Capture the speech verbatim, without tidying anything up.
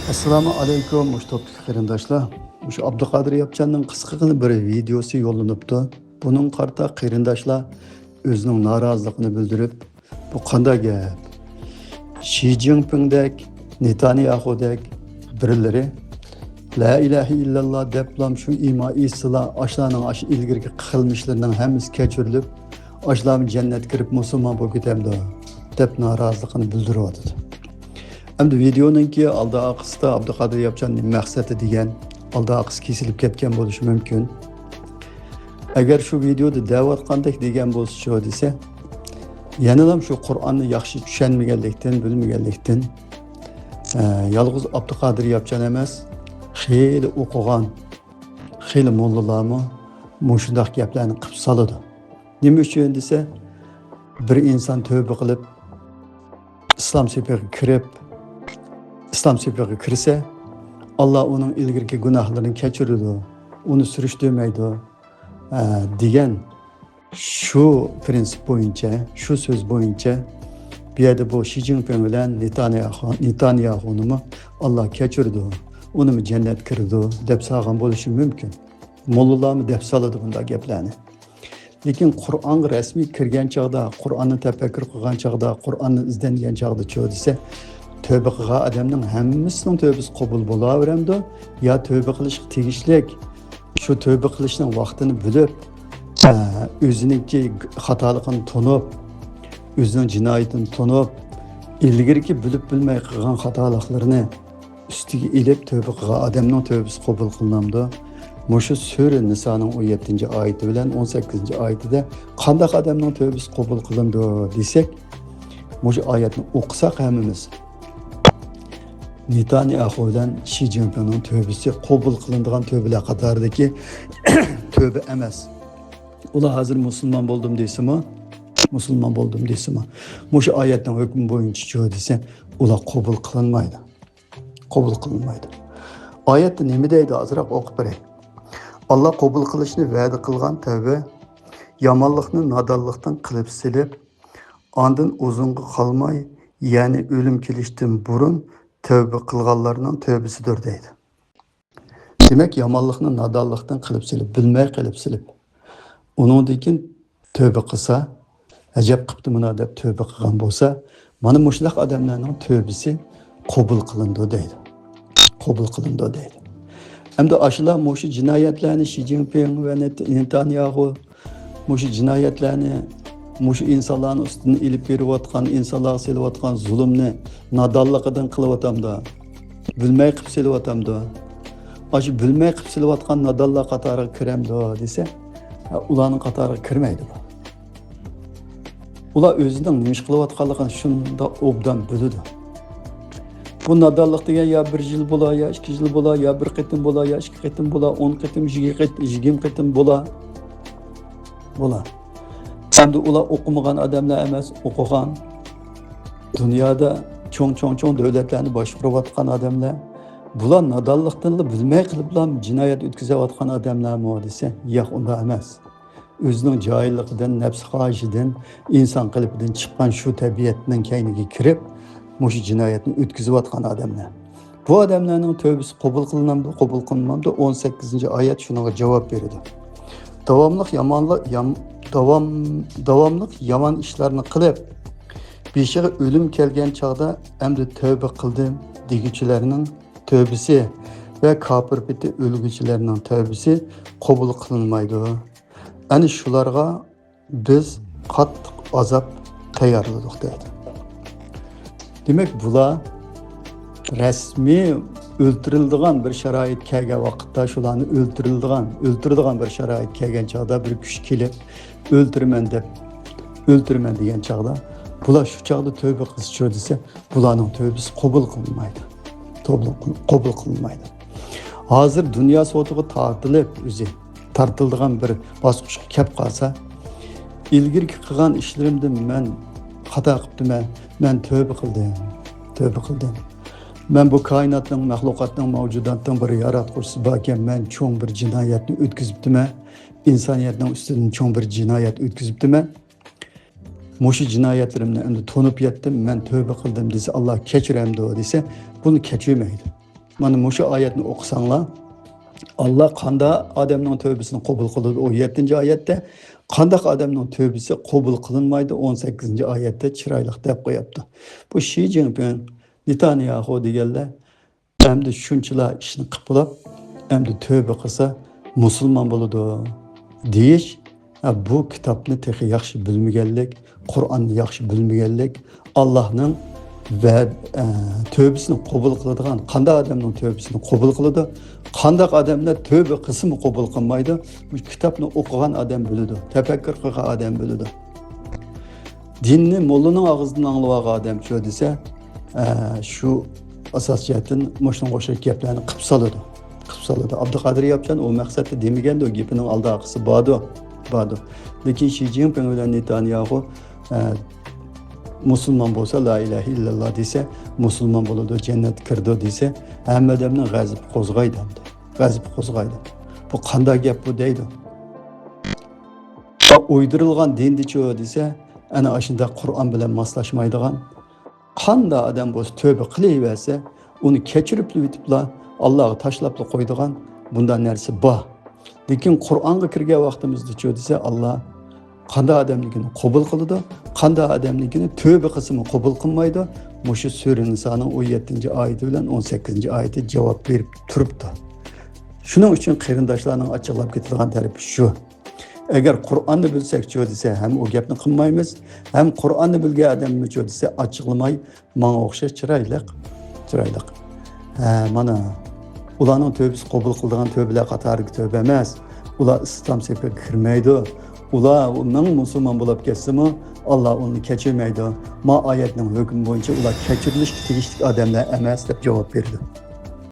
ئەسسالامۇ ئەلەيكۇم، مۇشۇ توپتىكى قېرىنداشلار. مۇشۇ ئابدۇقادىر ياپچاننىڭ قىسقىغىنا بىر ۋىدېئوسى يوللىنىپتۇ. بۇنىڭغا قارىتا قېرىنداشلار ئۆزىنىڭ نارازىلىقىنى بىلدۈرۈپ، بۇ قانداق گەپ؟ شى جىنپىڭدەك، نېتانياخۇدەك بىرلىرى لا ئىلاھە ئىللاللا دەپلام شۇ ئىمان ئېيتسىلا، ئاشۇلارنىڭ ئاشۇ ئىلگىرىكى قىلمىشلىرىنىڭ ھەممىسى كەچۈرۈلۈپ، ئاشۇلارمۇ جەننەتكە كىرىپ مۇسۇلمان بولۇپ كېتەمدۇ دەپ نارازىلىقىنى بىلدۈرۈۋاتىدۇ. ئەمدى ۋىدېئونىڭكى ئالدى ئارقىسىدا ئابدۇقادىر ياپچان نېمە مەقسەتتە دېگەن، ئالدى ئارقىسى كېسىلىپ كەتكەن بولۇشى مۇمكىن. ئەگەر شۇ ۋىدېئودا دەۋاتقاندەك دېگەن بولسىچۇ دېسە، يەنىلا شۇ قۇرئاننى ياخشى چۈشەنمىگەنلىكتىن، بىلمىگەنلىكتىن، ئە، يالغۇز ئابدۇقادىر ياپچان ئەمەس، خېلى ئوقۇغان، خېلى موللىلارمۇ مۇشۇنداق گەپلەرنى قىلىپ سالىدۇ. نېمە ئۈچۈن دېسە، بىر ئىنسان تۆبە قىلىپ، ئىسلام سېپىغا كىرىپ، ئىسلام سېپىغا كىرسە، ئاللا ئۇنىڭ ئىلگىرىكى گۇناھلىرىنى كەچۈرىدۇ، ئۇنى سۈرۈشتۈرمەيدۇ، ئە، دېگەن شۇ پىرىنسىپ بويىچە، شۇ سۆز بويىچە بۇ يەردە بۇ شى جىنپىڭ بىلەن نېتانياخۇ، نېتانياخۇنىمۇ ئاللا كەچۈرىدۇ، ئۇنىمۇ جەننەت كىرىدۇ دەپ سالغان بولۇشى مۇمكىن. موللىلارمۇ دەپ سالىدۇ بۇنداق گەپلەرنى. لېكىن قۇرئانغا رەسمىي كىرگەن چاغدا، قۇرئاننى تەپەككۇر قىلغان چاغدا، قۇرئاننى ئىزدەنگەن چاغدىچۇ دېسە، تۆبە قىلغان ئادەمنىڭ ھەممىسىنىڭ تۆبىسى قوبۇل بولاۋېرەمدۇ؟ يا تۆبە قىلىشقا تېگىشلىك، شۇ تۆبە قىلىشنىڭ ۋاقتىنى بىلىپ، ئە، ئۆزىنىڭكى خاتالىقىنى تونۇپ، ئۆزىنىڭ جىنايىتىنى تونۇپ، ئىلگىرىكى بىلىپ بىلمەي قىلغان خاتالىقلىرىنى ئۈستىگە ئېلىپ تۆبە قىلغان ئادەمنىڭ تۆبىسى قوبۇل قىلىنامدۇ؟ مۇشۇ سۈرە نىسانىڭ ئون يەتتىنچى ئايىتى بىلەن ئون سەككىزىنچى ئايىتىدە قانداق ئادەمنىڭ تۆبىسى قوبۇل قىلىنىدۇ دېسەك، مۇشۇ ئايەتنى ئوقۇساق ھەممىمىز، نېتانياخۇ بىلەن شى جىنپىڭنىڭ تۆبىسى قوبۇل قىلىنىدىغان تۆبىلەر قاتارىدىكى تۆبە ئەمەس. ئۇلار ھازىر مۇسۇلمان بولدۇم دېسىمۇ، مۇسۇلمان بولدۇم دېسىمۇ، مۇشۇ ئايەتنىڭ ھۆكمى بويىچە چۇ دېسە، ئۇلار قوبۇل قىلىنمايدۇ. قوبۇل قىلىنمايدۇ. ئايەتتە نېمە دەيدۇ؟ ئازراق ئوقۇپ بېرەي. ئاللا قوبۇل قىلىشنى ۋەدە قىلغان تەۋبە يامانلىقنى نادانلىقتىن قىلىپ سېلىپ، ئاندىن ئۇزۇنغا قالماي، يەنى ئۆلۈم كېلىشتىن بۇرۇن تەۋبە قىلغانلارنىڭ تەۋبىسىدۇر دەيدۇ. دېمەك، يامانلىقنى نادانلىقتىن قىلىپ سېلىپ، بىلمەي قىلىپ سېلىپ، ئۇنىڭدىن كېيىن تەۋبە قىلسا، ئەجەب قىپتۇ مانا دەپ تەۋبە قىلغان بولسا، مانا مۇشۇنداق ئادەملەرنىڭ تەۋبىسى قوبۇل قىلىنىدۇ دەيدۇ. قوبۇل قىلىنىدۇ دەيدۇ. ئەمدى ئاشۇلار مۇشۇ جىنايەتلەرنى شى جىنپىڭ ۋە نېت-، نېتانياھۇ مۇشۇ جىنايەتلەرنى، مۇشۇ ئىنسانلارنىڭ ئۈستىدىن ئېلىپ بېرىۋاتقان، ئىنسانلارغا سېلىۋاتقان زۇلۇمنى نادانلىقىدىن قىلىۋاتامدۇ؟ بىلمەي قىلىپ سېلىۋاتامدۇ؟ ئاشۇ بىلمەي قىلىپ سېلىۋاتقان نادانلار قاتارىغا كىرەمدۇ دېسە، ئۇلارنىڭ قاتارىغا كىرمەيدۇ بۇ. ئۇلار ئۆزىنىڭ نېمە ئىش قىلىۋاتقانلىقىنى شۇنداق ئوبدان بىلىدۇ. بۇ نادانلىق دېگەن يا بىر يىل بولا، يا ئىككى يىل بولا، يا بىر قېتىم بولا، يا ئىككى قېتىم بولا، ئون قېتىم، يىگىرمە قېت-، يىگىرمە قېتىم بولا. بولا. ئەمدى ئۇلار ئوقۇمىغان ئادەملەر ئەمەس، ئوقۇغان. دۇنيادا چوڭ، چوڭ، چوڭ دۆلەتلەرنى باشقۇرۇۋاتقان ئادەملەر. بۇلار نادانلىقتىنلا بىلمەي قىلىپلا جىنايەت ئۆتكۈزۈۋاتقان ئادەملەرمۇ دېسە، ياق، ئۇنداق ئەمەس. ئۆزىنىڭ جاھىللىقىدىن، نەپسى خاھىشىدىن، ئىنسان قېلىپىدىن چىققان شۇ تەبىئەتنىڭ كەينىگە كىرىپ، مۇشۇ جىنايەتنى ئۆتكۈزۈۋاتقان ئادەملەر. بۇ ئادەملەرنىڭ تەۋبىسى قوبۇل قىلىنامدۇ، قوبۇل قىلىنمامدۇ؟ ئون سەككىزىنچى ئايەت شۇنىڭغا جاۋاب بېرىدۇ. داۋاملىق يامانلىق، يام-، داۋام-، داۋاملىق يامان ئىشلارنى قىلىپ، بېشىغا ئۆلۈم كەلگەن چاغدا، ئەمدى تەۋبە قىلدىم دېگۈچىلەرنىڭ تەۋبىسى ۋە كاپىر پېتى ئۆلگۈچىلەرنىڭ تەۋبىسى قوبۇل قىلىنمايدۇ. ئەنە شۇلارغا بىز قاتتىق ئازاب تەييارلىدۇق دەيدۇ. دېمەك، بۇلار رەسمىي ئۆلتۈرۈلىدىغان بىر شارائىت كەلگەن ۋاقىتتا، شۇلارنى ئۆلتۈرۈلىدىغان، ئۆلتۈرىدىغان بىر شارائىت كەلگەن چاغدا، بىر كۈچ كېلىپ، ئۆلتۈرىمەن دەپ، ئۆلتۈرىمەن دېگەن چاغدا، بۇلار شۇ چاغدا تەۋبە قىلسىچۇ دېسە، بۇلارنىڭ تەۋبىسى قوبۇل قىلىنمايدۇ. قوبۇل، قوبۇل قىلىنمايدۇ. ھازىر دۇنيا سوتىغا تارتىلىپ، ئۆزى تارتىلىدىغان بىر باسقۇچقا كەپ قالسا، ئىلگىرىكى قىلغان ئىشلىرىمدىن مەن خاتا قىپتىمەن، مەن تەۋبە قىلدىم، تەۋبە قىلدىم. مەن بۇ كائىناتنىڭ، مەخلۇقاتنىڭ، مەۋجۇداتنىڭ بىر ياراتقۇچىسى باركەن، مەن چوڭ بىر جىنايەتنى ئۆتكۈزۈپتىمەن، ئىنسانىيەتنىڭ ئۈستىدىن چوڭ بىر جىنايەت ئۆتكۈزۈپتىمەن. مۇشۇ جىنايەتلىرىمنى ئەمدى تونۇپ يەتتىم، مەن تەۋبە قىلدىم دېسە، ئاللا كەچۈرەمدۇ دېسە، بۇنى كەچۈرمەيدۇ. مانا مۇشۇ ئايەتنى ئوقۇساڭلار، ئاللا قانداق ئادەمنىڭ تۆبىسىنى قوبۇل قىلىدۇ، ئون يەتتىنچى ئايەتتە، قانداق ئادەمنىڭ تۆبىسى قوبۇل قىلىنمايدۇ، ئون سەككىزىنچى ئايەتتە چىرايلىق دەپ قوياپتۇ. بۇ شى جىنپىڭ، نېتانياخۇ دېگەنلەر ئەمدى شۇنچىلا ئىشنى قىلىپ بولۇپ، ئەمدى تۆبە قىلسا مۇسۇلمان بولىدۇ دېيىش، ھە، بۇ كىتابنى تېخى ياخشى بىلمىگەنلىك، قۇرئاننى ياخشى بىلمىگەنلىك، ئاللانىڭ ۋە، ئە، تۆبىسىنى قوبۇل قىلىدىغان، قانداق ئادەمنىڭ تۆبىسىنى قوبۇل قىلىدۇ، قانداق ئادەملەر تۆبە قىلسىمۇ قوبۇل قىلمايدۇ، مۇشۇ كىتابنى ئوقۇغان ئادەم بىلىدۇ، تەپەككۇر قىلغان ئادەم بىلىدۇ. دىننى موللىنىڭ ئاغزىدىن ئاڭلىۋالغان ئادەمچۇ دېسە، ئە، شۇ ئاساس جەھەتتىن مۇشۇنىڭغا ئوخشاش گەپلەرنى قىپ سالىدۇ. قىپ سالىدۇ. ئابدۇقادىر ياپچان ئۇ مەقسەتتە دېمىگەندۇ، گېپىنىڭ ئالدى ئارقىسى باردۇ، باردۇ. لېكىن شى جىنپىڭ بىلەن نېتانياخۇ، ئە، مۇسۇلمان بولسا، لا ئىلاھە ئىللاللا دېسە، مۇسۇلمان بولىدۇ، جەننەتكە كىرىدۇ دېسە، ھەممە ئادەمنىڭ غەزىپى قوزغايدۇ ئەمدى. غەزىپى قوزغايدۇ. بۇ قانداق گەپ بۇ دەيدۇ. ئۇيدۇرۇلغان دىندىچۇ دېسە، ئەنە ئاشۇنداق قۇرئان بىلەن ماسلاشمايدىغان، قانداق ئادەم بولسا تۆبە قىلىۋەرسە، ئۇنى كەچۈرۈپلا ئۆتۈپلا، ئاللاغا تاشلاپلا قويىدىغان بۇنداق نەرسە بار. لېكىن قۇرئانغا كىرگەن ۋاقتىمىزدىچۇ دېسە، ئاللا قانداق ئادەمنىڭكىنى قوبۇل قىلىدۇ، قانداق ئادەمنىڭكىنى تۆبە قىلسىمۇ قوبۇل قىلمايدۇ. مۇشۇ سۈرە نىسانىڭ ئون يەتتىنچى ئايىتى بىلەن ئون سەككىزىنچى ئايىتى جاۋاب بېرىپ تۇرۇپتۇ. شۇنىڭ ئۈچۈن قېرىنداشلارنىڭ ئاچچىقلاپ كېتىدىغان تەرىپى شۇ. ئەگەر قۇرئاننى بىلسەكچۇ دېسە، ھەم ئۇ گەپنى قىلمايمىز، ھەم قۇرئاننى بىلگەن ئادەممىچۇ دېسە، ئاچچىقلىماي، ماڭا ئوخشاش چىرايلىق، چىرايلىق. ھە، مانا، ئۇلارنىڭ تۆبىسى قوبۇل قىلىدىغان تۆبىلەر قاتارىدىكى تۆبە ئەمەس. ئۇلار ئىسلام سېپىگە كىرمەيدۇ. ئۇلار مىڭ مۇسۇلمان بولۇپ كەتسىمۇ، ئاللا ئۇنى كەچۈرمەيدۇ. ما ئايەتنىڭ ھۆكمى بويىچە ئۇلار كەچۈرۈلۈشكە تېگىشلىك ئادەملەر ئەمەس، دەپ جاۋاب بېرىدۇ.